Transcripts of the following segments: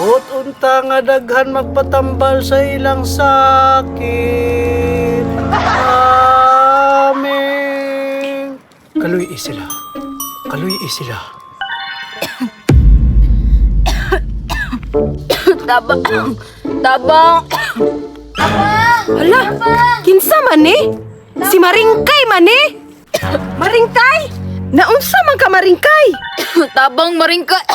Buot unta nga daghan magpatambal sa ilang sakit. Amen. Kaluy sila. Kaluy sila. Tabang. Tabang. Hala, kinsa man eh? Si Maringkay man eh? Maringkay? Naunsa man ka, Maringkay? Tabang, Maringkay.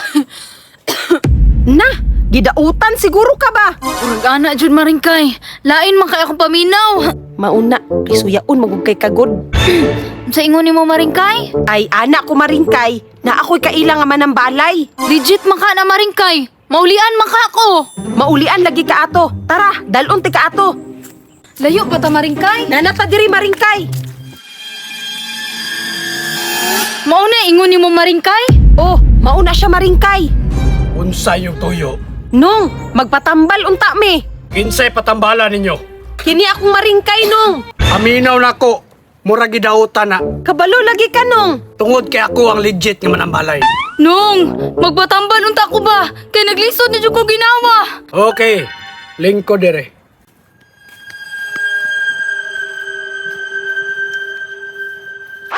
Na, gidautan siguro ka ba? Murag ana jud, Maringkay. Lain man kay akong paminaw. Mauna, kay suyaon magug kay kagod. Sa ingon nimo, Maringkay? Ay, ana ko, Maringkay, na ako'y kaila nga manambalay. Legit man ka na, Maringkay. Maulian man ka ako. Maulian lagi ka ato. Tara, dalon ti ka ato. Layo pa ta, Maringkay. Nanata diri, Maringkay. Mauna ingon nimo, Maringkay? Oh, mauna siya, Maringkay. Unsa yung tuyo? Nung, magpatambal unta mi. Kinsay patambala ninyo? Kini akong Maringkay, nung. Aminaw nako. Mura gidautan na. Kabalo lagi ka, nung. Tungod kay ako ang legit nga manambalay. Nung, magpatambal unta ko ba? Kay naglisod na jud ko ginawa. Okay. Lingko dire.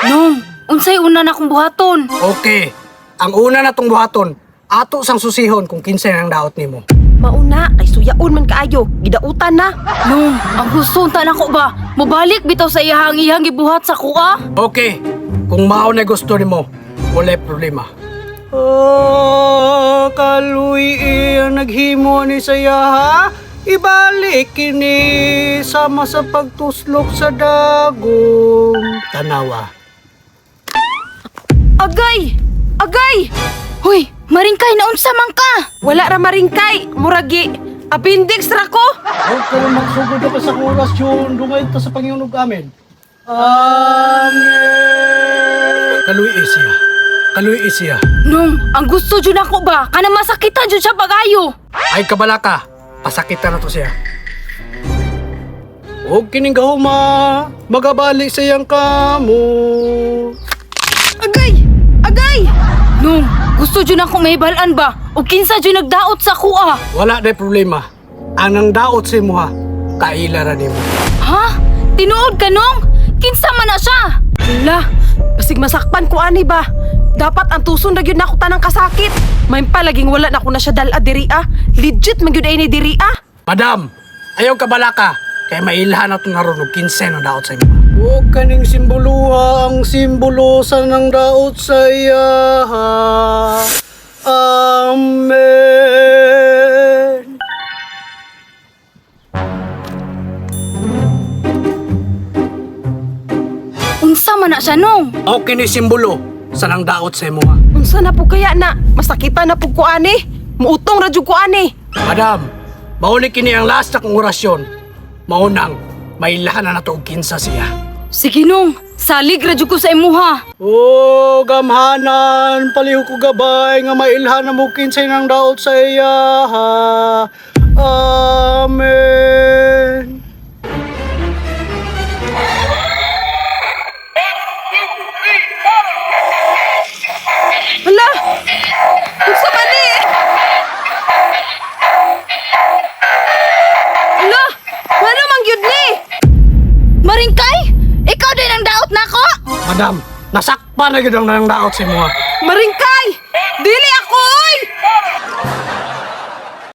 Nung, unsay una na akong buhaton? Okay. Ang una na tong buhaton, ato sang susihon kung kinsay nang daot nimo. Mauna, kay suyaon man kaayo. Gidautan na. Nung, ang gusto unta nako ba? Mobalik bitaw sa iyahang iyang gibuhat sa kuha. Okay. Kung mao na gusto nimo, walay problema. Oh, kaluy ang naghimo ni saya ha? Ibalik kini sama sa pagtuslok sa dagom. Tanawa. Agay! Agay! Huy, Maringkay, naunsa man ka? Wala ra, Maringkay. Muragi, appendix ra ko. Huwag ka lang magsugod na pa sa orasyon. Dungay ta sa Panginoon ug amen. Amen. Kaluy siya. Kaluy siya. Nung, ang gusto jud nako ba? Kana masakitan jud siya pag-ayo. Ay kabala ka. Pasakitan na to siya. Og kining gahuma, magabalik sa iyang kamo. Agay! Agay! Nung, gusto jud nako mahibalaan ba? O kinsa jud nagdaot sa kuha? Wala na problema. Ang nang daot sa imuha, kaila ra nimo. Ha? Tinuod ka, nung? Kinsa man na siya? Hala, basig masakpan ko ani ba? Dapat ang tuson ra gyud nako tanang kasakit. May palaging wala na ko na siya dala diri ah. Legit man gyud ay ni diri ah. Madam, ayaw kabala ka. Kay mailhan na itong naroon og kinse ng daot sa imuha. Huwag kaning simboluha ang simbolo sa nang daot sa iyaha. Amen. Unsa man na siya, nung? O kini simbolo sa nang daot sa imuha. Unsa na po kaya na? Masakitan na pud ko ani. Muutong ra jud ko ani. Madam, mauni kini ang last na kong orasyon. Maunang, mailahan na nato og kinsa siya. Sige, nung. Salig ra jud ko sa imuha. O gamhanan, palihog ko gabay nga mailhan na mo kinsay ng daot sa iya. Amen. Hala! Unsa man ni? Hala! Ngano man gyud ni? Maringkay? Ikaw din ang daot nako? Madam, nasakpan na gyud ang nang daot sa imuha. Maringkay!